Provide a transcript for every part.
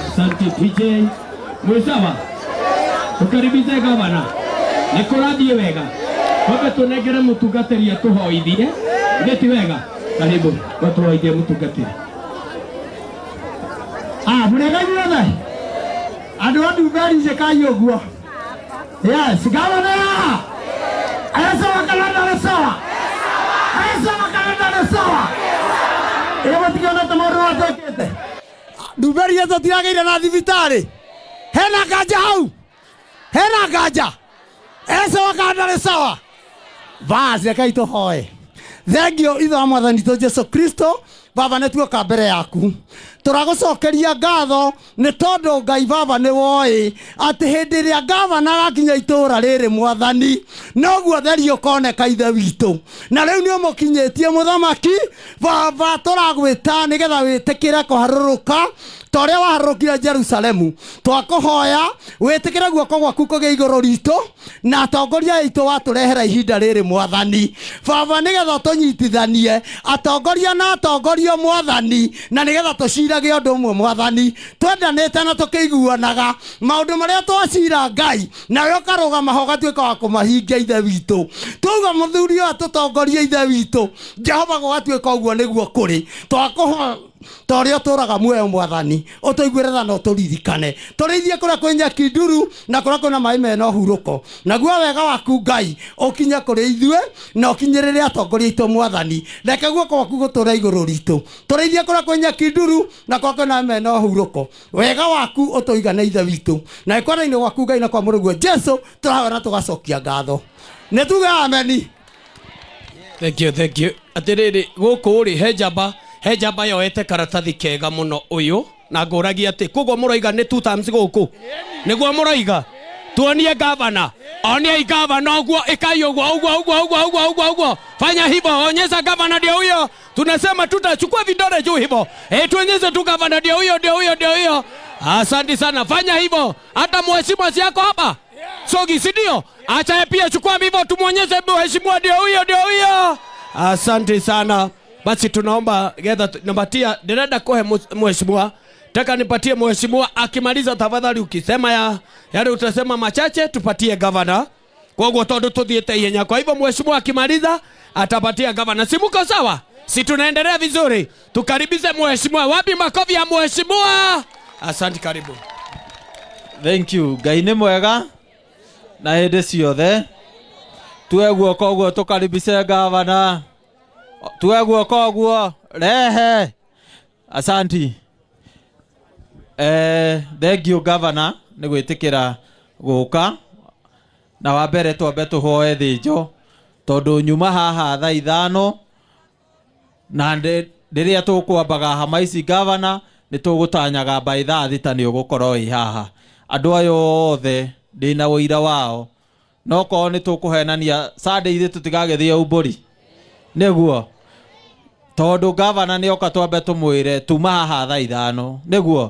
Asante PJ. Mwĩ sawa? Tukaribishe gavana. Nĩ kũrathiĩ wega. Twambe tũnengere mũtungatĩri atũhoithie. Nĩ ti wega? Karibu, watũhoithie mũtungatĩri. Ah, mũrĩega inyuothe andũ a Ndumberi njĩkai ũguo. Yes, gavana. Esawa kana ndarĩ sawa? Esawa kana ndarĩ sawa? Ĩ mũtikĩonete maũndũ marĩa twĩkĩte? Ndumberi ĩyo tũtiragĩire na thibitarĩ. Hena nganja hau? Hena nganja? Esawa kana ndarĩ sawa? Bas, rekei tũhoe. Thengio ithe wa mwathani witũ Jesu Kristo, Baba nĩ tuoka mbere yaku. Tũragũcokeria ngatho nĩ tondũ Ngai Baba nĩ woĩ atĩ hĩndĩ ĩrĩa gavana agakinya itũũra rĩrĩ mwathani, noguo theri ũkoneka ithe witũ. Na rĩu nĩ ũmũkinyĩtie mũthamaki, Baba tũragwĩta nĩgetha wĩtĩkĩre kũharũrũka ta ũrĩa waharũrũkire Jerusalemu. Twakũhoya wĩtĩkĩre guoko gwaku kũgĩe igũrũ ritũ na atongoria aitũ watũrehera ihinda rĩrĩ mwathani baba nĩgetha tũnyitithanie atongoria na atongorio mwathani na nĩgetha tũcirage ũndũ ũmwe mwathani twendanĩte na tũkĩiguanaga maũndũ marĩa twacira Ngai nawe ũkarũgama ho ũgatuĩka wa kũmahingia ithe witũ twauga mũthuri ũyũ atũtongorie ithe witũ Jehova gũgatuĩka ũguo nĩguo kũrĩ twakũhoya ta ũrĩa ũtũraga muoyo mwathani ũtũiguĩre tha na ũtũririkane tũrĩithie kũrĩa kwĩ nyeki nduru na kũrĩa kwĩna maĩ mena ũhurũko naguo wega waku Ngai ũkinye kũrĩ ithuĩ na ũkinyĩrĩre atongoria aitũ mwathani reke guoko gwaku gũtũre igũrũ ritũ tũrĩithie kũrĩa kwĩ nyeki nduru na kũrĩa kwĩna maĩ mena ũhurũko wega waku ũtũigane ithe witũ na ĩkwara-inĩ gwaku Ngai na kwa mũrũguo Jesu tũrahoya na tũgacokia ngatho nĩ tuge ameni. Thank you, thank you. Atiriri, gũkũ rĩ, he njamba, he njamba yoete karatathi kega mũno ũyũ, na ngũragia atĩ, koguo mũroiga nĩ two terms gũkũ? Nĩguo mũroiga? Tuonie gavana. Oniai gavana ũguo, ĩkai ũguo, ũguo, ũguo, ũguo, ũguo, ũguo, ũguo. Fanya hivyo, onyesha gavana ndio huyo. Tunasema tutachukua vidole juu hivyo. Eh, tuonyeshe tu gavana ndio huyo, ndio huyo, ndio huyo. Asante sana. Fanya hivyo. Hata mheshimiwa si yako hapa? Sogi, si ndio? Acha yeye pia chukua hivyo tumuonyeshe mheshimiwa ndio huyo, ndio huyo. Asante sana. Basi tunaomba getha napatia ndĩrenda kũhe mheshimiwa. Taka nipatie mheshimiwa akimaliza, tafadhali ukisema ya yale utasema machache tupatie governor. Koguo tondu tuthiĩte ihenya. Kwa hivyo mheshimiwa akimaliza atapatia governor. Si muko sawa? Si tunaendelea vizuri? Tukaribishe mheshimiwa. Wapi makofi ya mheshimiwa? Asante, karibu. Thank you. Ngai nĩ mwega na hĩndĩ ciothe. Tuwe guoko ũguo tũkaribice gavana. Tuwe guoko ũguo rehe. Asanti. Thank you gavana nĩ gwĩtĩkĩra gũka. Na wa mbere twambe tũhoe thĩnjo tondũ nyuma haha thaa ithano na rĩrĩa tũkwambaga hama ici gavana nĩ tũgũtanyaga by thaa thita nĩ ũgũkorwo wĩ haha. Andũ aya othe ndĩna ũira wao no korwo nĩ tũkũhenania Sunday ithuĩ tũtigagĩthiĩ umbũri nĩguo tondũ gavana nĩ oka twambe tũmwĩre tuma haha thaa ithano nĩguo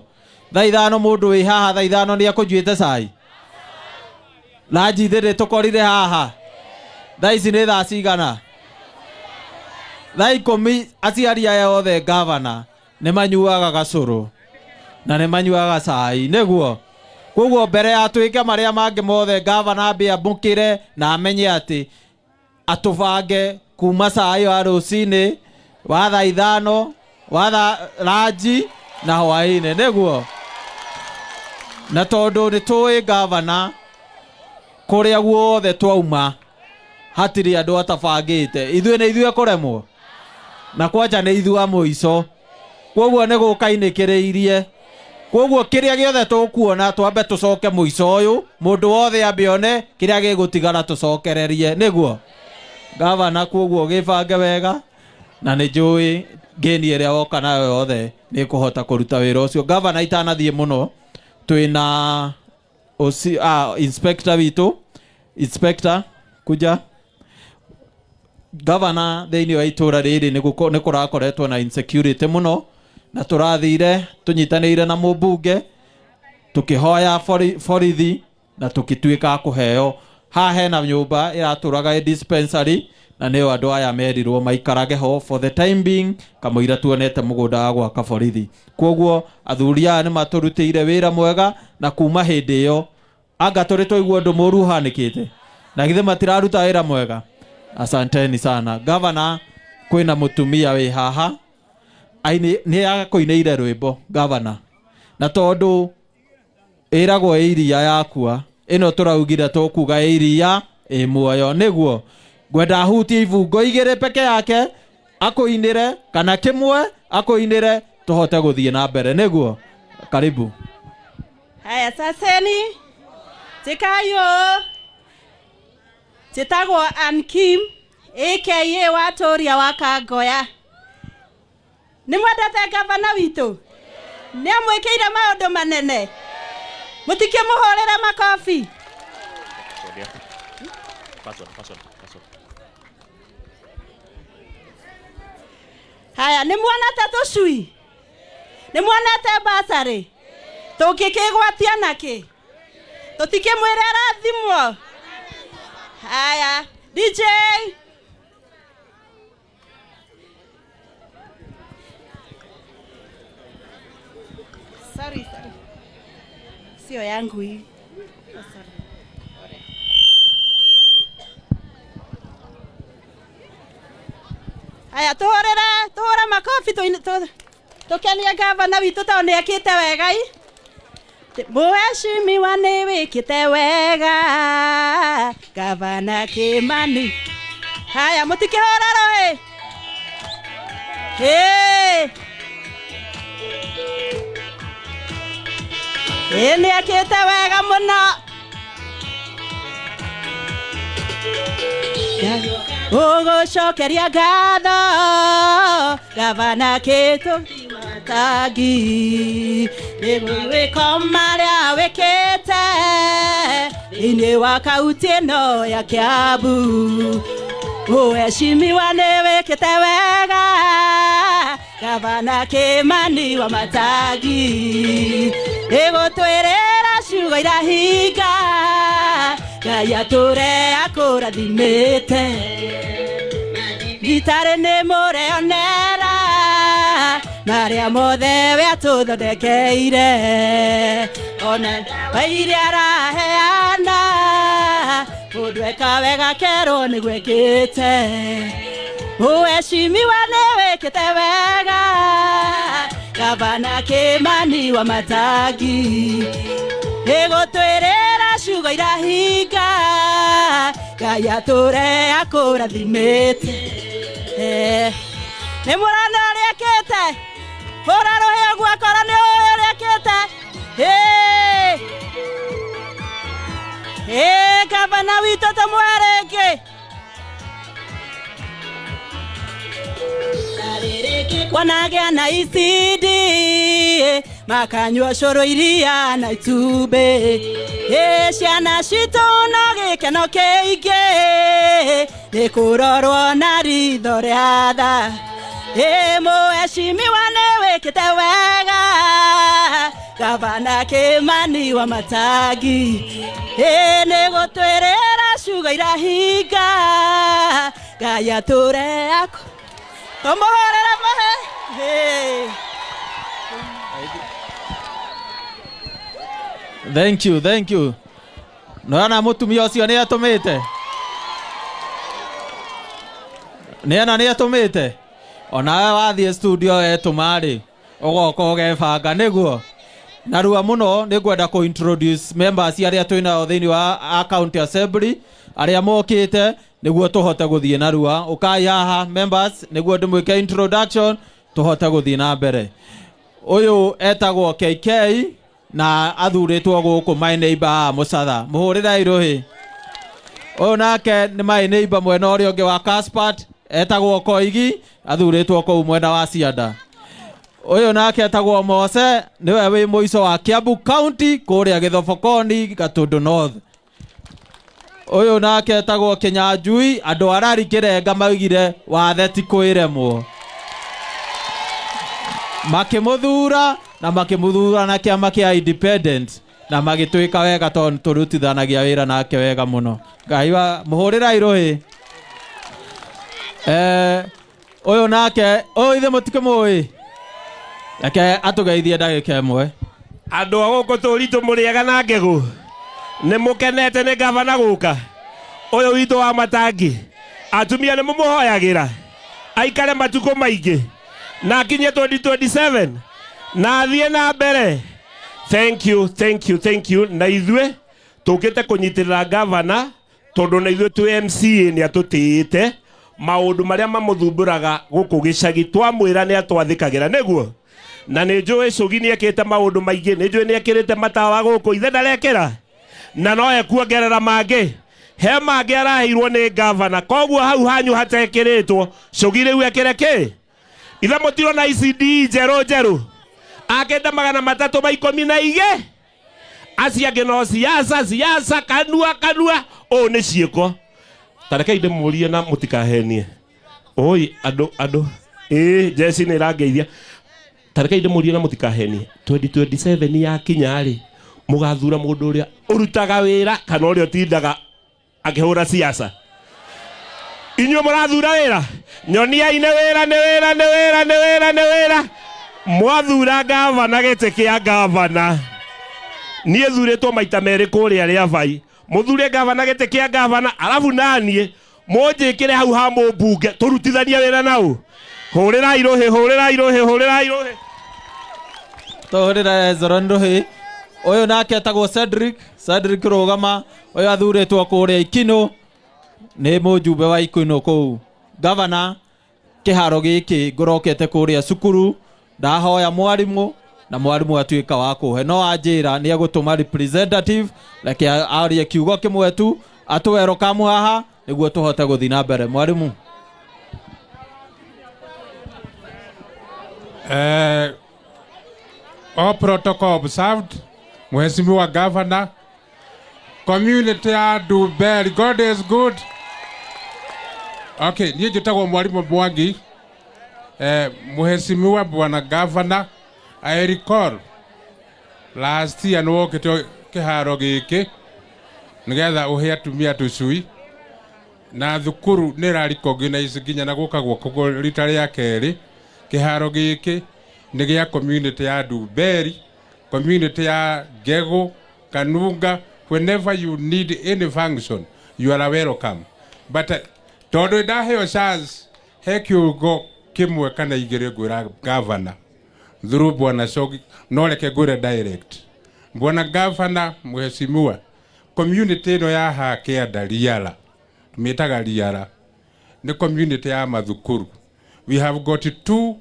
thaa ithano mũndũ wĩ haha thaa ithano nĩ ekũnyuĩte cai na njithĩ nĩ tũkorire haha thaa ici nĩ thaa cigana thaa ikũmi aciari aya othe gavana nĩ manyuaga gacũrũ na nĩ manyuaga cai nĩguo koguo mbere ya twĩke marĩa mangĩ mothe gavana ambe amũkĩre na amenye atĩ atũbange kuma saa ĩyo ya rũcinĩ wa thaa ithano wa thaa ranji na hwaĩ-inĩ nĩguo na tondũ nĩ tũĩ gavana kũrĩa guothe twauma hatirĩ andũ atabangĩte ithuĩ nĩ ithuĩ kũremwo na kwanja nĩ ithuĩ a mũico koguo nĩ gũka inĩkĩrĩirie koguo kĩrĩa gĩothe tũkuona twambe tũcoke mũico ũyũ mũndũ wothe ambe one kĩrĩa gĩgũtigara tũcokererie nĩguo. Gavana kuoguo gĩbange wega na nĩ njũĩ ngĩni ĩrĩa woka nayo yothe nĩ kũhota kũruta wĩra ũcio. Gavana itanathiĩ mũno twĩna inspector witũ, inspector kuja. Gavana thĩinĩ wa itũra rĩrĩ nĩ kũrakoretwo na insecurity mũno na tũrathire tũnyitanĩire na mũmbunge tũkĩhoya borithi na tũkĩtuĩka a kũheo haha hena nyũmba ĩratũraga ĩ dispensary na nĩyo andũ aya merirwo maikarage ho for the time being kamũira tuonete mũgũnda wa gwaka borithi. Koguo athuri aya nĩ matũrutĩire wĩra mwega na kuma hĩndĩ ĩyo anga tũrĩ twaigua ũndũ mũru ũhanĩkĩte na githĩ matiraruta wĩra mwega. Asanteni sana. Gavana, kwĩna mũtumia wĩ haha nĩ akũinĩire rwĩmbo gavana, na tondũ ĩragwo ĩ iria yakua ĩno tũraugire tũkuga ĩ iria ĩ muoyo, nĩguo ngwenda ahutie ibungo igĩrĩ peke yake akũinĩre kana kĩmwe akũinĩre tũhote gũthiĩ na mbere, nĩguo. Karibu. Haya, saseni tikayo titagwo Ann Kim aka Watoria wa Kangoya. Nĩ mwendete gavana witũ? Nĩ amwĩkĩire maũndũ manene? Mũtikĩmũhũrĩre makobi. Haya, nĩ muonete tũcui? Nĩ muonete basarĩ? Tũngĩkĩgwatia nakĩ? Tũtikĩmwĩre arathimwo? Haya, DJ. Sorry, sorry. Sio yangu hii. Oh, sorry. Haya, tuhorere, tuhore makofi tukenie gavana witũ tondũ nĩ ekĩte wega i. Mheshimiwa nĩ wĩkĩte wega gavana Kimani. Haya, mũtikĩhũra rũhĩ. Ĩĩ. Ĩĩ nĩ ekĩte wega mũno. Ũgũcokeria ngatho gavana Kĩtũ Matangi nĩ gwĩko marĩa wĩkĩte thĩinĩ wa kaunti ĩno ya Kiambu. Mheshimiwa nĩ wĩkĩte wega gavana Kimani wa Matangi ĩgũtwĩrĩra ciugo irahinga Ngai atũre akũrathimĩte gitarĩ nĩ mũreonera marĩa mothe we atũthondekeire ona ndawa iria araheana mũndũ eka wega kerwo nĩ gwĩkĩte. Mheshimiwa nĩ wĩkĩte wega gavana Kimani wa Matangi ĩgũtwĩrĩra ciugo irahinga Ngai atũre akũrathimĩte. Nĩ mũrona ũrĩa ekĩte? Hũra rũhĩ ũguo akorwo nĩ ũĩ ũrĩa ekĩte. Ĩĩ, gavana witũ tũmũhe rĩngĩ. Wanagĩa na ECD makanyua cũrũ iria na itumbĩ. Ĩ ciana citũ no gĩkeno kĩingĩ nĩ kũrorwo na ritho rĩa tha. Ĩ mheshimiwa nĩ wĩkĩte wega gavana Kimani wa Matangi. Ĩ nĩ gũtwĩrĩra ciugo irahinga Ngai atũre akũ tũmũhũrĩre mũhĩ. Thank you, thank you. Nĩwona mũtumia ũcio nĩ atũmĩte? Nĩona nĩ atũmĩte? Onawe wathiĩ studio wetũma rĩ, ũgoka ũgebanga nĩguo. Narua mũno nĩ ngwenda kũ introduce members arĩa twĩnao thĩinĩ wa county assembly arĩa mokĩte nĩguo tũhote gũthiĩ narua. Ũkai haha members nĩguo ndĩmwĩke introduction tũhote gũthiĩ na mbere. Ũyũ etagwo KK na athurĩtwo gũkũ my neighbor haha Mũcatha. Mũhũrĩrei rũhĩ. Ũyũ nake nĩ my neighbor mwena ũrĩa ũngĩ wa Kaspart, etagwo Koigi, athurĩtwo kũu mwena wa Cianda. Ũyũ nake etagwo Mose, nĩwe wĩ mũico wa Kiambu County kũrĩa Gĩthobokoni, Gatundu North. Ũyũ nake etagwo Kinyanjui, andũ arari kĩrenga maugire wathe ti kwĩremwo, makĩmũthura na makĩmũthura na kĩama kĩa Independent na magĩtwĩka wega tondũ tũrutithanagia wĩra nake wega mũno. Ngai wa mũhũrĩrai rũhĩ. Ũyũ nake, ũyũ ithe mũtikĩmũĩ, reke atũgeithie ndagĩka ĩmwe. Andũ a gũkũ tũritũ mũrĩega na ngegũ nĩ mũkenete nĩ gavana gũka ũyũ witũ wa matangi. Atumia nĩ mũmũhoyagĩra aikare matukũ maingĩ na akinye 2027 na athiĩ na mbere. Thank you, thank you, thank you. Na ithuĩ tũkĩte kũnyitĩrĩra gavana tondũ na ithuĩ twĩ MCA nĩ atũtĩĩte maũndũ marĩa mamũthumbũraga gũkũ gĩcagi twamwĩra nĩ atwathĩkagĩra nĩguo. Na nĩ njũĩ Cũgi nĩ ekĩte maũndũ maingĩ, nĩ njũĩ nĩ ekĩrĩte matawa gũkũ, ithe ndarekĩra na no ekuongerera mangĩ, he mangĩ araheirwo nĩ gavana. Koguo hau hanyu hatekĩrĩtwo, Cũgi rĩu ekĩre kĩ? Ithe mũtirona ICD njerũ njerũ akĩte 312, acio angĩ no siasa siasa, kanua kanua, ũũ nĩ ciĩko. Tarekei ndĩmũrie na mũtikahenie. Oi andũ andũ, ĩĩ jeci nĩ ĩrangeithia. Tarekei ndĩmũrie na mũtikahenie, 2027 yakinya rĩ, mũgathura mũndũ ũrĩa ũrutaga wĩra kana ũrĩa ũtindaga akĩhũra siasa? Inyuĩ mũrathura wĩra, nyoniai nĩ wĩra, nĩ wĩra, nĩ wĩra, nĩ wĩra, nĩ wĩra. Mwathura gavana gĩtĩ kĩa gavana, niĩ thurĩtwo maita merĩ kũrĩa Rĩabai, mũthure gavana gĩtĩ kĩa gavana, arabu naniĩ mũnjĩkĩre hau ha mũmbunge tũrutithanie wĩra nau. Hũrĩrai rũhĩ, hũrĩrai rũhĩ, hũrĩrai rũhĩ. Tũhũrĩre Zoron rũhĩ. Ũyũ nake etagwo Cedric. Cedric, rũgama. Ũyũ athurĩtwo kũrĩa Ikinũ, nĩ mũjumbe wa Ikinũ kũu. Gavana, kĩharo gĩkĩ ngũrokete kũrĩa cukuru, ndahoya mwarimũ na mwarimũ atuĩka wa kũhe, no anjĩra nĩ egũtũma representative. Reke arie kiugo kĩmwe tu atũwerokamu haha nĩguo tũhote gũthiĩ na mbere. Mwarimũ. All protocol observed. Mheshimiwa Governor, community ya Ndumberi, God is good. Okay, niĩ njĩtagwo Mwalimu Mwangi. Mheshimiwa Bwana Governor, I recall last year nĩ wokĩte kĩharo gĩkĩ nĩgetha ũhe atumia tũcui na thukuru nĩ ĩra recognize nginya na gũka gwako rita rĩa kerĩ. Kĩharo gĩkĩ nĩ gĩa community ya Ndumberi, community ya Ngegũ, Kanunga. Whenever you need any function, you are welcome. But tondũ ndaheo chance, he kiugo kĩmwe kana igĩrĩ ngwĩra governor through Bwana Shogi, no reke ngwĩre direct. Bwana Governor, mheshimiwa, community ĩno ya haha kĩanda Riara, tũmĩtaga Riara, nĩ community ya mathukuru. We have got two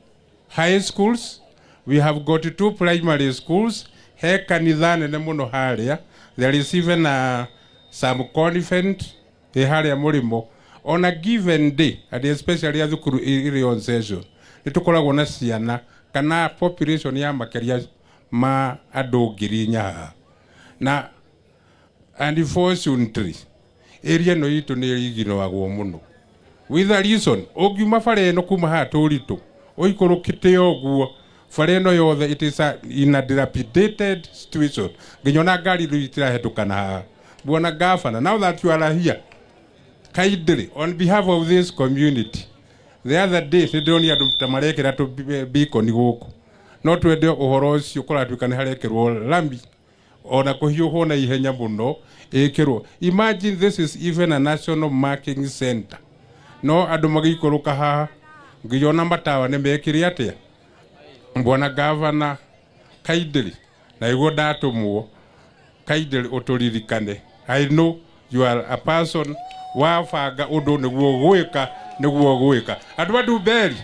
high schools, we have got two primary schools, he kanitha nene mũno harĩa, there is even a, some convent ĩ harĩa mũrĩmo. On a given day, and especially a thukuru ĩrĩ on session, nĩ tũkoragwo na ciana kana population ya makĩria ma andũ 4,000 haha. Na unfortunately area ĩno itũ nĩ iginoagwo mũno with a reason. Ũngiuma bara ĩno kuma haha tũritũ ũikũrũkĩte ũguo, bara ĩno yothe it is in a dilapidated situation, nginya ona ngari rĩu itirahĩtũkana haha. Bwana Governor, now that you are here, kindly, on behalf of this community, the other day nĩ ndĩronire andũ ta marekĩra tũ beacon gũkũ, no twende ũhoro ũcio kũratuĩka nĩ harekĩrwo lami ona kũhiũhwo na ihenya mũno ĩkĩrwo. Imagine, this is even a national marking center, no andũ magĩikũrũka haha nginya ona matawa nĩ mekĩre atĩa. Bwana Governor, kindly, na iguo ndatũmwo, kindly ũtũririkane. I know you are a person wabanga ũndũ nĩguo gwĩka, nĩguo gwĩka. Andũ a Ndumberi,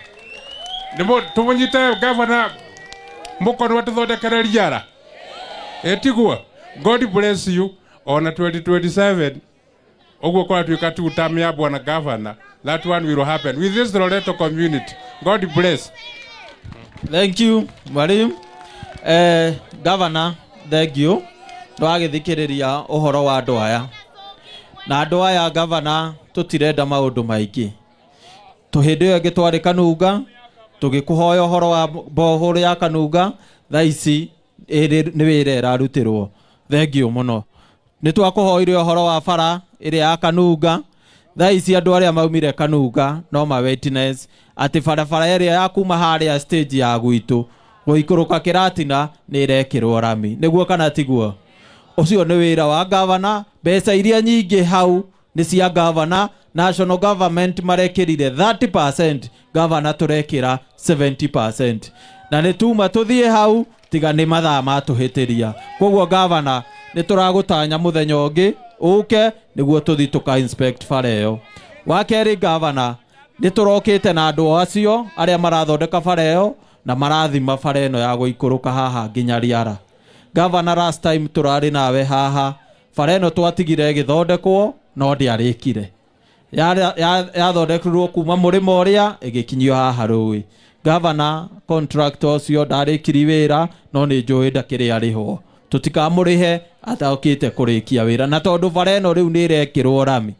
nĩmo tũmũnyite gavana mũkono atũthondekere Riara, ĩtiguo? God bless you. Ona 2027. Ũguo kwaratuĩka tu term ya bwana governor, that one will happen with this Loreto community. God bless. Thank you, mwalimu. Governor, thank you. Twagĩthikĩrĩria ũhoro wa andũ aya. Na andũ aya governor, tũtirenda maũndũ maingĩ. Tũhĩndĩ ĩyo ĩngĩ twarĩ Kanunga, tũgĩkũhoya ũhoro wa borehole ya Kanunga, thaa ici ĩrĩ nĩ wĩra ĩrarutĩrwo. Thank you mũno. Nĩ twakũhoire ũhoro wa bara ĩrĩa ya Kanunga. Thaa ici andũ arĩa maumire Kanunga no ma witness atĩ barabara ĩrĩa ya kuma harĩa stage ya gwitũ gũikũrũka Kĩratina nĩ ĩrekĩrwo rami. Nĩguo kana tiguo? Ũcio nĩ wĩra wa gavana. Mbeca iria nyingĩ hau nĩ cia gavana. National government marekĩrire 30%, gavana tũrekĩra 70%, na nĩ tuma tũthiĩ hau tiga nĩ mathaa matũhĩtĩria. Koguo gavana, nĩ tũragũtanya mũthenya ũngĩ ũke nĩguo tũthiĩ tũka inspect bara ĩyo. Wa kerĩ, gavana, nĩ tũrokĩte na andũ acio arĩa marathondeka bara ĩyo na marathima bara ĩno ya gũikũrũka haha nginya Riara. Gavana, last time tũrarĩ nawe haha, bara ĩno twatigire ĩgĩthondekwo no ndĩarĩkire. Yathondekirwo kuma mũrĩmo ũrĩa ĩgĩkinyio haha rũĩ. Gavana, contractor ũcio ndarĩkiri wĩra, no nĩ njũĩ ndakĩrĩ arĩhwo. Tũtikamũrĩhe atokĩte kũrĩkia wĩra, na tondũ bara ĩno rĩu nĩ ĩrekĩrwo rami,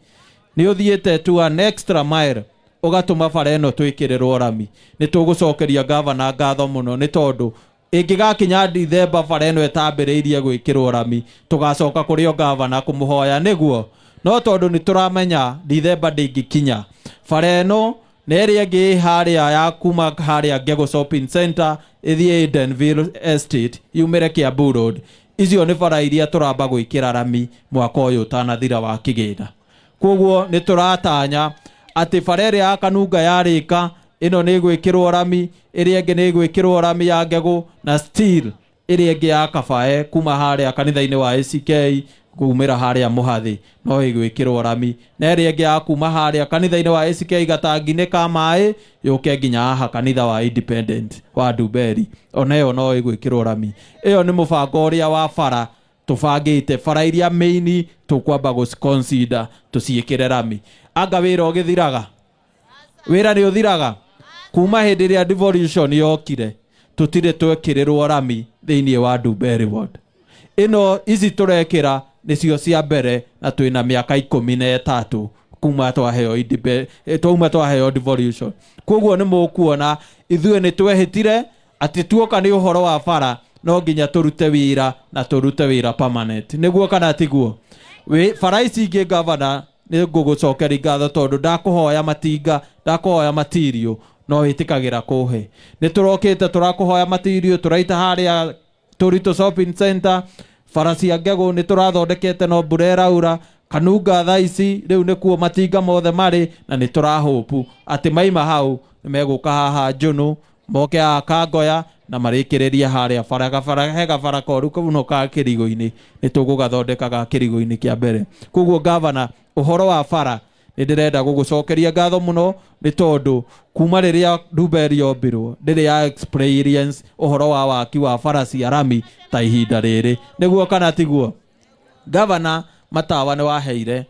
nĩ ũthiĩte to an extra mile ũgatũma bara ĩno twĩkĩrĩrwo rami. Nĩ tũgũcokeria gavana ngatho mũno, nĩ tondũ ĩngĩgakinya Dithemba bara ĩno ĩtambĩrĩirie gwĩkĩrwo rami, tũgacoka kũrĩ o gavana kũmũhoya nĩguo. No tondũ nĩ tũramenya Dithemba ndĩngĩkinya, bara ĩno na ĩrĩa ĩngĩ ĩ harĩa ya kuma harĩa Ngegũ Shopping Center ĩthiĩ Edenville Estate yumĩre Kiambu Road, icio nĩ bara iria tũramba gwĩkĩra rami mwaka ũyũ ũtanathira wa kĩgĩna. Koguo nĩ tũratanya atĩ bara ĩrĩa ya Kanunga yarĩka, ĩno nĩ ĩgwĩkĩrwo rami, ĩrĩa ĩngĩ nĩ ĩgwĩkĩrwo rami ya Ngegũ, na still ĩrĩa ĩngĩ ya Kabae kuma harĩa kanitha-inĩ wa ACK kumĩra harĩa Mũhathĩ no ĩgwĩkĩrwo rami, na ĩrĩa ĩngĩ ya kuma harĩa kanitha-inĩ wa ACK gatangi-inĩ ka maĩ yũke nginya haha kanitha wa Independent wa Ndumberi, ona ĩyo no ĩgwĩkĩrwo rami. Ĩyo nĩ mũbango ũrĩa wa bara tũbangĩte. Bara iria main tũkwamba gũci tũciĩkĩre rami. Anga wĩra ũgĩthiraga, wĩra nĩ ũthiraga. Kuma hĩndĩ ĩrĩa devolution yokire, tũtirĩ twekĩrĩrwo rami thĩinĩ wa Ndumberi ward. Ĩno ici tũrekĩra nĩcio cia mbere, na twĩna mĩaka 13 kuma twaheo twauma twaheo devolution. Koguo nĩ mũkuona ithuĩ nĩ twehĩtire atĩ tuoka nĩ ũhoro wa bara no nginya tũrute wĩra, na tũrute wĩra permanent. Nĩguo kana tiguo? Bara ici ingĩ, gavana, nĩ ngũgũcokeria ngatho tondũ ndakũhoya matinga, ndakũhoya material no wĩtĩkagĩra kũhe. Nĩ tũrokĩte tũrakũhoya material, tũraita harĩa Tũritũ Shopping Center. Bara cia Ngegũ nĩ tũrathondekete no mbura ĩraura. Kanunga thaa ici rĩu nĩkuo matinga mothe marĩ, na nĩ tũrahũpu atĩ maima hau nĩ megũka haha Njũnũ, moke haha Kangoya na marĩkĩrĩrie harĩa bara gabara he gabara koru mũno ka kĩrigo-inĩ, nĩ tũgũgathondeka ga kĩrigo-inĩ kĩa mbere. Koguo gavana, ũhoro wa bara nĩ ndĩrenda gũgũcokeria ngatho mũno, nĩ tondũ kuma rĩrĩa Ndumberi yombirwo ndĩrĩ ya experience ũhoro wa waki wa bara cia rami ta ihinda rĩrĩ. Nĩguo kana tiguo? Gavana, matawa nĩ waheire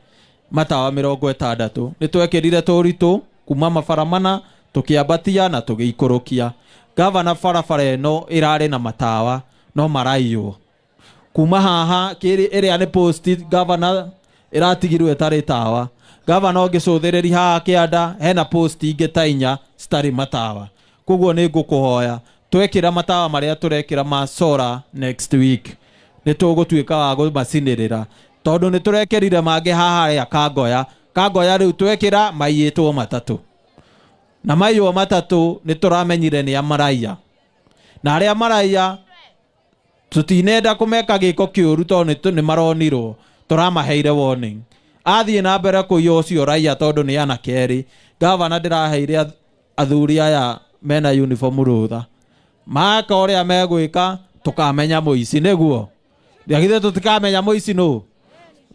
matawa 60. Nĩ twekĩrire tũritũ kuma mabara mana tũkĩambatia na tũgĩikũrũkia. Gavana, barabara ĩno ĩrarĩ na matawa no maraiywo kuma haha kĩrĩ ĩrĩa nĩ post, gavana, ĩratigirwo ĩtarĩ tawa. Gavana, ũngĩcũthĩrĩria haha kĩanda hena post ingĩ ta inya citarĩ matawa. Koguo nĩ ngũkũhoya twekĩra matawa marĩa tũrekĩra ma solar next week, nĩ tũgũtuĩka wa kũmacinĩrĩra, tondũ nĩ tũrekĩrire mangĩ haha harĩa Kangoya. Kangoya rĩu twekĩra maiyĩtwo matatũ, na maiywo matatũ nĩ tũramenyire nĩ amaraiya, na arĩa maraiya tũtinenda kũmeka gĩko kĩũru tondũ nĩ maronirwo. Tũramaheire warning, athiĩ na mbere kũiya ũcio raiya, tondũ nĩ ana kerĩ. Gavana, ndĩraheire athuri aya mena uniform rũtha maka ũrĩa megwĩka, tũkamenya mũici. Nĩguo githĩ tũtikamenya mũici nũ?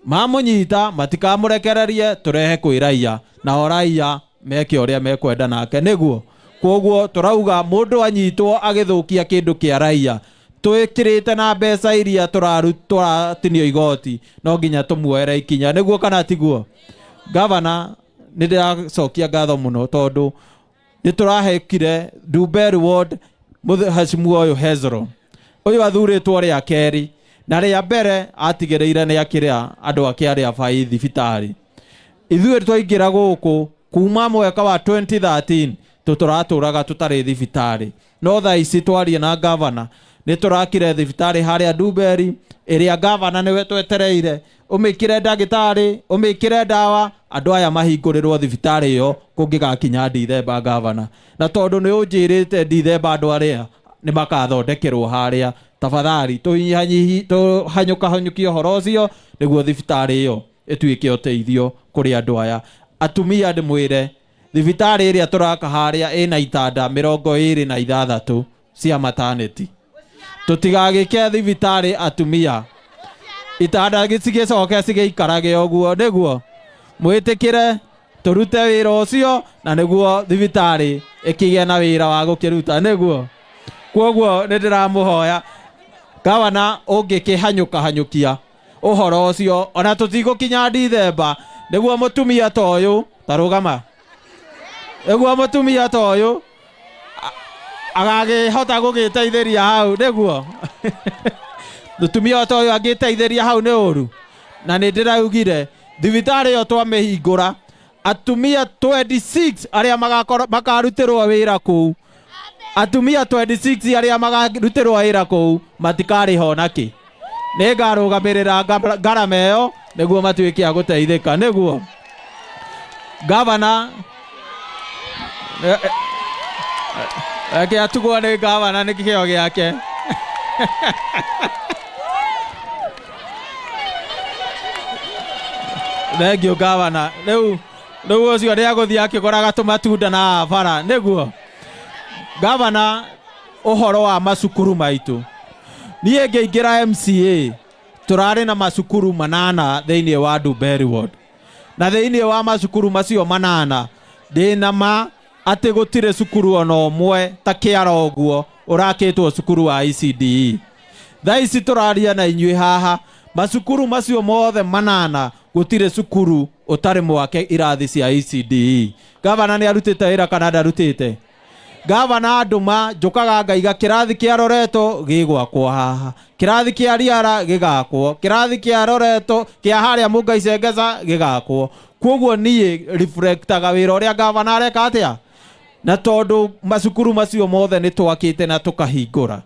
Mamũnyita matikamũrekererie, tũrehe kwĩ raiya, nao raiya meke ũrĩa mekwenda nake. Nĩguo koguo tũrauga mũndũ anyitwo agĩthũkia kĩndũ kĩa raiya. Twĩkĩrĩte na mbeca iria tũratinio igoti, no nginya tũmuoere ikinya, nĩguo kana tiguo? Gavana, nĩ ndĩracokia ngatho mũno tondũ nĩ tũrahekire Ndumberi Ward mũhecimu ũyũ Hezron ũyũ athurĩtwo rĩa kerĩ, na rĩa mbere atigĩrĩire nĩ akĩrĩa andũ ake arĩa bai thibitarĩ. Ithuĩ twaingĩra gũkũ kuma mwaka wa 2013 tũtũratũraga tũtarĩ thibitarĩ, no thaa ici twarie na gavana nĩ tũrakire thibitarĩ harĩa Ndumberi ĩrĩa gavana nĩwe twetereire ũmĩkĩre ndagĩtarĩ, ũmĩkĩre ndawa, andũ aya mahingũrĩrwo thibitarĩ ĩyo kũngĩgakinya Ndithemba, gavana. Na tondũ nĩ ũnjĩrĩte Ndithemba andũ arĩa nĩ makathondekerwo harĩa, tafadhali tũhanyũkahanyũkie ũhoro ũcio nĩguo thibitarĩ ĩyo ĩtuĩke ũteithio kũrĩ andũ aya. Atumia, ndĩmwĩre thibitarĩ ĩrĩa tũraka harĩa ĩna itanda 26 cia maternity. Tũtigagĩke thibitarĩ atumia itanda cigĩcoke cigĩikarage ũguo, nĩguo mwĩtĩkĩre tũrute wĩra ũcio na nĩguo thibitarĩ ĩkĩgĩe na wĩra wa gũkĩruta, nĩguo. Kwoguo nĩ ndĩramũhoya gavana ũngĩkĩhanyũka hanyũkia ũhoro ũcio ona tũtigũkinya Ndithemba, nĩguo mũtumia ta ũyũ tarũgama, nĩguo mũtumia ta ũyũ agagĩhota gũgĩteithĩria hau, nĩguo mũtumia ta ũyũ angĩteithĩria hau nĩ ũru. Na nĩ ndĩraugire thibitarĩ ĩyo twamĩhingũra atumia 26 arĩa makarutĩrwo wĩra kũu, atumia 26 arĩa makarutĩrwo wĩra kũu matikarĩhwo nakĩ, nĩ ngarũgamĩrĩra ngarama ĩyo nĩguo matuĩke a gũteithĩka, nĩguo gavana. Reke atugwo nĩ gavana nĩ kĩheo gĩake. Thengiũ gavana. Rĩu ũcio nĩ agũthiĩ akĩgũraga tũmatunda na bara, nĩguo gavana. Ũhoro wa macukuru maitũ, niĩ ngĩingĩra MCA tũrarĩ na macukuru 8 thĩinĩ wa Ndumberi Ward, na thĩinĩ wa macukuru macio 8 ndĩna ma atĩ gũtirĩ cukuru ona ũmwe ta kĩara ũguo ũrakĩtwo cukuru wa ECDE. Thaa ici tũraria na inyuĩ haha, macukuru macio mothe 8 gũtirĩ cukuru ũtarĩ mwake irathi cia ECDE. Gavana nĩ arutĩte wĩra kana ndarutĩte? Gavana, ndũma njũkaga ngaiga kĩrathi kĩa Loreto gĩgwakwo haha, kĩrathi kĩa Riara gĩgakwo, kĩrathi kĩa Loreto kĩa harĩa Mũngai Cengeza gĩgakwo. Koguo niĩ reflectaga wĩra ũrĩa gavana areka atĩa, na tondũ macukuru macio mothe nĩ twakĩte na tũkahingũra,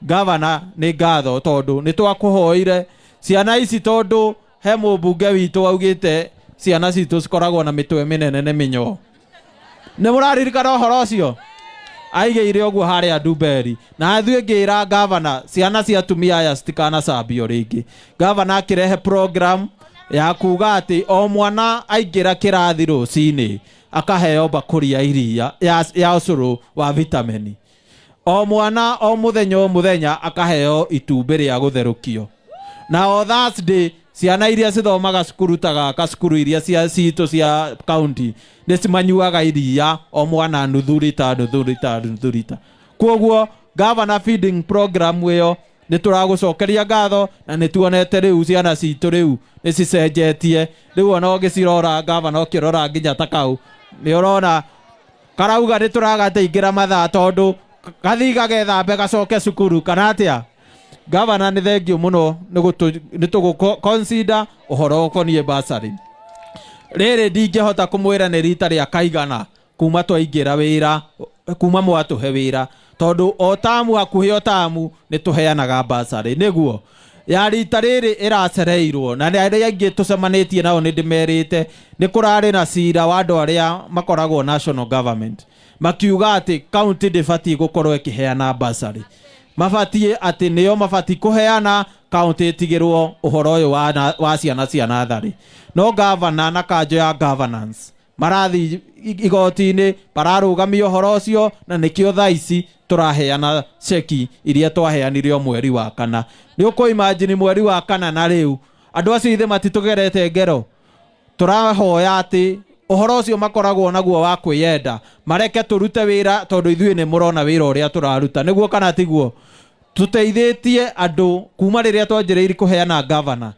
gavana nĩ ngatho tondũ nĩ twakũhoire ciana ici, tondũ he mũmbunge witũ augĩte ciana citũ cikoragwo na mĩtwe mĩnene nĩ mĩnyoo. Nĩ mũraririkana ũhoro ũcio? Aigĩire ũguo harĩa Ndumberi, na ithuĩ ngĩra gavana ciana cia atumia aya citikanacambio rĩngĩ. Gavana akĩrehe program ya kuga atĩ o mwana aingĩra kĩrathi rũcinĩ akaheo mbakũri ya iria ya ũcũrũ wa vitamini, o mwana o mũthenya o mũthenya akaheo itumbĩ rĩa gũtherũkio, na o Thursday ciana iria cithomaga cukuru ta gaka, cukuru iria cia citũ cia county, nĩ cimanyuaga iria o mwana nuthu rita, nuthu rita, nuthu rita. Koguo gavana, feeding program ĩyo nĩ tũragũcokeria ngatho, na nĩ tuonete rĩu ciana citũ rĩu nĩ cicenjetie. Rĩu ona ũgĩcirora gavana, ũkĩrora nginya ta kau nĩ ũrona karauga nĩ tũragateingĩra mathaa tondũ gathi gagethambe gacoke cukuru, kana atĩa? Gavana, nĩ thengiũ mũno nĩ tũgũ consider ũhoro ũkoniĩ bursary. Rĩrĩ ndingĩhota kũmwĩra nĩ rita rĩa kaigana kuma twaingĩra wĩra, kuma mwatũhe wĩra, tondũ o tamu, hakuhĩ o tamu nĩ tũheanaga bursary. Nĩguo ya rita rĩrĩ ĩracereirwo na nĩ arĩa aingĩ tũcemanĩtie nao nĩ ndĩmerĩte nĩ kũrarĩ na cira wa andũ arĩa makoragwo national government makiuga atĩ county ndĩbatiĩ gũkorwo ĩkĩheana bursary, mabatiĩ atĩ nĩo mabatiĩ kũheana, county ĩtigĩrwo ũhoro ũyũ wa ciana cia natharĩ. No gavana na kanjo ya governance marathiĩ igoti-inĩ mararũgamia ũhoro ũcio, na nĩkĩo thaa ici tũraheana ceki iria twaheanire o mweri wa kana. Nĩ ũkũ imagine mweri wa kana, na rĩu andũ acio ithe matitũgerete ngero. Tũrahoya atĩ ũhoro ũcio makoragwo naguo wa kwĩyenda mareke tũrute wĩra, tondũ ithuĩ nĩ mũrona wĩra ũrĩa tũraruta, nĩguo kana tiguo? Tũteithĩtie andũ kuma rĩrĩa twanjĩrĩirie kũheana gavana.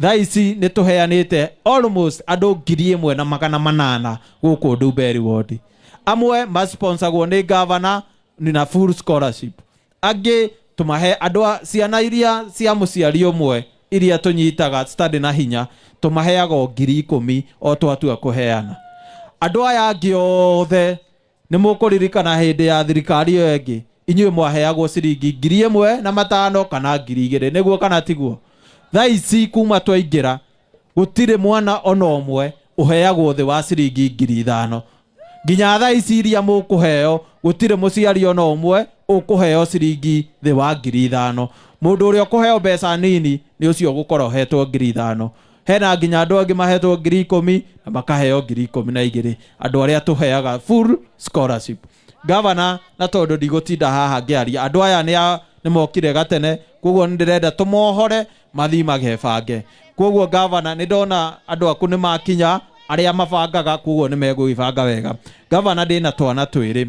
Thaa ici nĩ tũheanĩte almost andũ 1800 gũkũ Ndumberi ward. Amwe masponsagwo nĩ gavana na full scholarship, angĩ tũmahe andũ a ciana iria cia mũciari ũmwe iria tũnyitaga citarĩ na hinya, tũmaheaga o 10,000 o twatua kũheana. Andũ aya angĩ othe nĩ mũkũririkana hĩndĩ ya thirikari ĩyo ĩngĩ inyuĩ mwaheagwo ciringi 1500 kana 2000, nĩguo kana tiguo? Thaa ici kuma twaingĩra gũtirĩ mwana ona ũmwe ũheagwo thĩ wa ciringi 5000. Nginya thaa ici iria mũkũheo gũtirĩ mũciari ona ũmwe ũkũheo ciringi thĩ wa 5000. Mũndũ ũrĩa ũkũheo mbeca nini nĩ ũcio ũgũkorwo ũhetwo 5000. Hena nginya andũ angĩ mahetwo 10,000 na makaheo 12,000, andũ arĩa tũheaga full scholarship. Gavana, na tondũ ndigũtinda haha ngĩaria, andũ aya nĩ mokire gatene, koguo nĩ ndĩrenda tũmohore mathiĩ magebange. Koguo gavana, nĩ ndona andũ aku nĩ makinya arĩa mabangaga, koguo nĩ megwĩbanga wega. Gavana, ndĩna twana twĩrĩ,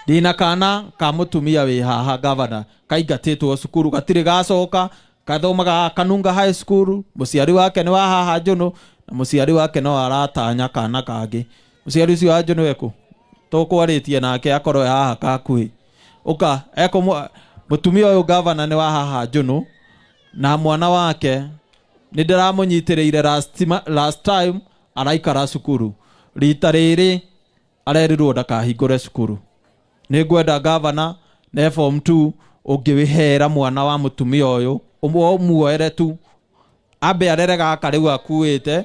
ndĩna kana ka mũtumia wĩ haha gavana, kaingatĩtwo cukuru gatirĩ gacoka, kathomaga Kanunga High School. Mũciari wake nĩ wa haha Njũnũ na mũciari wake no aratanya kana kangĩ. Mũciari ũcio wa Njũnũ ekũ tũkwarĩtie nake akorwo e haha kakuhĩ ũka ekũ. Mũtumia ũyũ gavana nĩ wa haha Njũnũ na mwana wake nĩ ndĩramũnyitĩrĩire last time araikara cukuru. Rita rĩrĩ arerirwo ndakahingũre cukuru. Nĩ ngwenda gavana ne form 2 ũngĩwĩhera mwana wa mũtumia ũyũ ũmuoere tu ambe arere gaka rĩu akuĩte,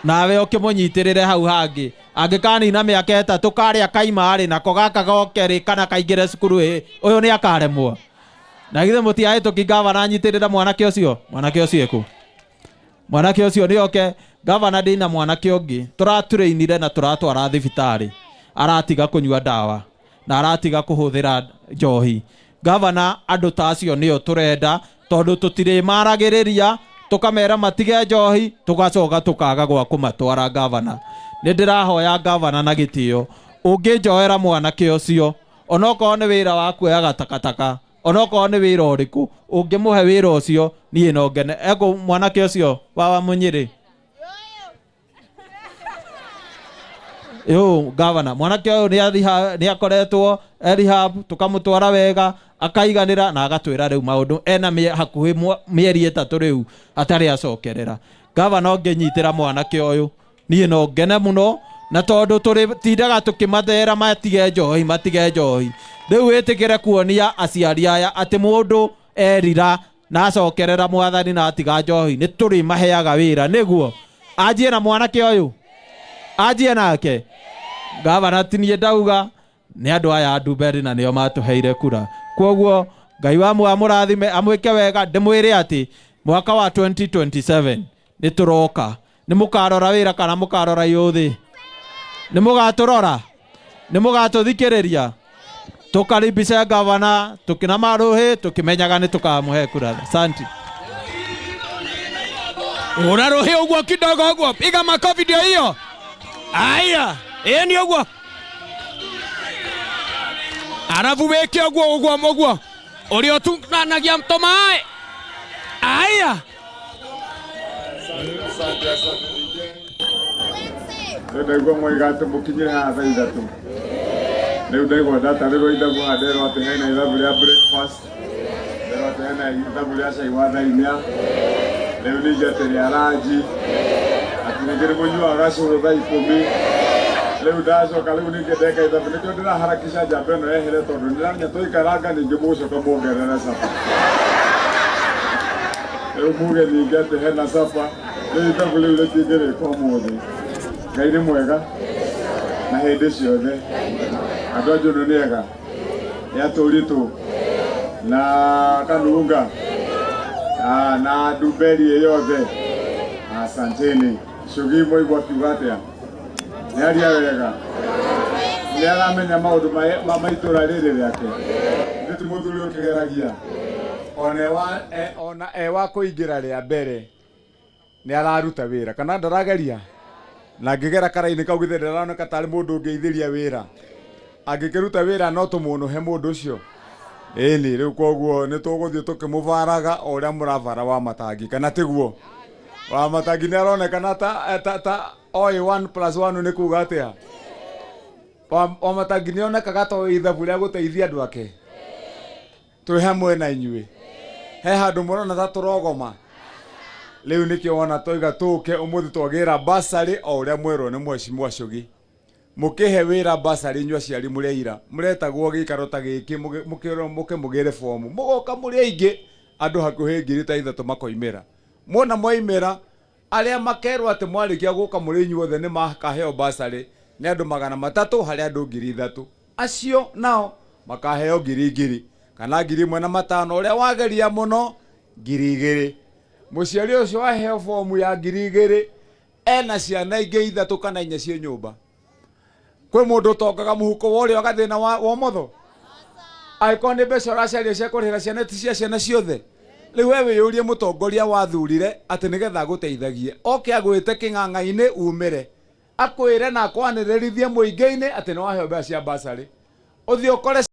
nawe ũkĩmũnyitĩrĩre hau hangĩ. Angĩkanina mĩaka 3 karĩa kaima rĩ, nako gaka goke rĩ kana kaingĩre cukuru ĩ ũyũ nĩ akaremwo. Na githĩ mũtiahĩtũki gavana anyitĩrĩre mwanake ũcio? Mwanake ũcio ekũ? Mwanake ũcio nĩ oke. Gavana, ndĩna mwanake ũngĩ tũratũrĩinire na tũratwara thibitarĩ, aratiga kũnyua ndawa na aratiga kũhũthĩra njohi. Gavana, andũ ta acio nĩo tũrenda, tondũ tũtirĩmaragĩrĩria tũkamera matige njohi tũgacoka tũkaga gwa kũmatwara. Gavana, nĩ ndĩrahoya gavana na gĩtĩo ũngĩnjoera mwanake ũcio, onokorwo nĩ wĩra wa kuoyaga takataka, onokorwo nĩ wĩra ũrĩkũ ũngĩmũhe wĩra ũcio, niĩ no ngene. Ekũ mwanake ũcio wa Mũnyĩrĩ yo? Gavana, mwanake ũyũ nĩ akoretwo e rehab, tũkamũtwara wega akaiganĩra na agatwĩra rĩu maũndũ ena hakuhĩ mĩeri 3 rĩu atarĩ acokerera. Gavana, ũngĩnyitĩra mwanake ũyũ niĩ no ngene mũno, na tondũ tũrĩtindaga tũkĩmathera matige njohi, matige njohi, rĩu wĩtĩkĩre kuonia aciari aya atĩ mũndũ erira na acokerera mwathani na atiga njohi nĩ tũrĩmaheaga wĩra, nĩguo anjie na mwanake ũyũ, anjie nake. Gavana, ti niĩ ndauga, nĩ andũ aya a Ndumberi na nĩo matũheire kura. Koguo Ngai wa amũrathime, amwĩke wega. Ndĩmwĩre atĩ mwaka wa 2027 nĩ tũroka. Nĩ mũkarora wĩra kana mũkarora iũthĩ? Nĩ mũgatũrora, nĩ mũgatũthikĩrĩria, tũkaribisha gavana tukina maruhi tukimenyaga nĩ tũkamũhe kura. Asante. Uraruhi ũguo kidogo ũguo, piga makofi ndio hiyo. Aya, ĩĩ nĩ ũguo, arabu wĩke ũguo ũguo ũguo ũrĩa ũtunanagia tũmaĩ. Aya. Rĩu ndaigua moiga atĩ mũkinyire haha thaa 3. Rĩu ndaigua ndatarĩrwo ithabu haha, nderwo atĩ hena ithabu rĩa breakfast, nderwo atĩ hena ithabu rĩa cai wa thaa 4, rĩu ningĩ atĩ rĩa ranji, atĩ ningĩ nĩ mũnyuaga gacũrũ thaa 10. Rĩu ndacoka rĩu ningĩ ndeka ithabu, nĩkĩo ndĩraharakisha njamba ĩno yehere, tondũ nĩndĩramenya twaikaranga ningĩ mũgũcoka muongerere capa, rĩu muge ningĩ atĩ hena capa. Rĩu ithabu rĩu rĩtingĩrĩka ũmũthĩ. Ngai nĩ mwega na hĩndĩ ciothe. Andũ a Njũnũ nĩ ega, nĩ atũritũ na Kanunga na Ndumberi ĩ yothe, asanteni. Cugi mwaigua akiuga atĩa? Nĩ aria wega, nĩ aramenya maũndũ ma itũra rĩrĩ rĩake. Nĩ ti mũthuri ũkĩgeragia ona e wa kũingĩra rĩa mbere nĩ araruta wĩra kana ndarageria, na ngĩgera karaini kau githĩ ndĩraroneka tarĩ mũndũ ũngĩithĩria wĩra. Angĩkĩruta wĩra no tũmũnũhe mũndũ ũcio. Ĩni rĩu koguo nĩ tũgũthiĩ tũkĩmũbaraga o ũrĩa mũrabara wa matangi, kana tiguo? Wa matangi nĩ aronekana ta ta ta oĩ 1 plus 1 nĩ kuga atĩa? Wa matangi nĩ onekaga ta oĩ ithabu rĩa gũteithia andũ ake. Twĩ hamwe na inyuĩ. He handũ mũrona ta tũrogoma. Rĩu nĩkĩo wona twaiga tũke ũmũthĩ twagĩra basarĩ o ũrĩa mwerwo nĩ mheshimiwa Shugi. Mũkĩhe wĩra basarĩ inyuĩ aciari mũrĩ aira. Mũretagwo gĩikaro ta gĩkĩ mũkĩrwo mũke mũgĩre bomu. Mũgoka mũrĩ aingĩ andũ hakuhĩ 3,000 makoimĩra. Mwona mwaimĩra arĩa makerwo atĩ mwarĩkia gũka mũrĩ inyuothe nĩ makaheo basarĩ nĩ andũ 300 harĩ andũ 3,000. Acio nao makaheo ngiri ngiri kana 1,500 ũrĩa wageria mũno 2,000. Mũciari ũcio aheo bomu ya 2,000 ena ciana ingĩ 3 kana 4 ciĩ nyũmba. Kwĩ mũndũ ũtongaga mũhuko wa ũrĩo agathĩna wa ũmotho. Angĩkorwo nĩ mbeca ũracaria cia kũrĩhĩra ciana ti cia ciana ciothe. Rĩu we wĩyũrie mũtongoria wathurire atĩ nĩgetha agũteithagie. Oke agwĩte kĩng'ang'a-inĩ umĩre. Akwĩre na akwanĩrĩrithie mũingĩ-inĩ atĩ nĩ waheo mbeca cia basarĩ. Ũthiĩ ũkore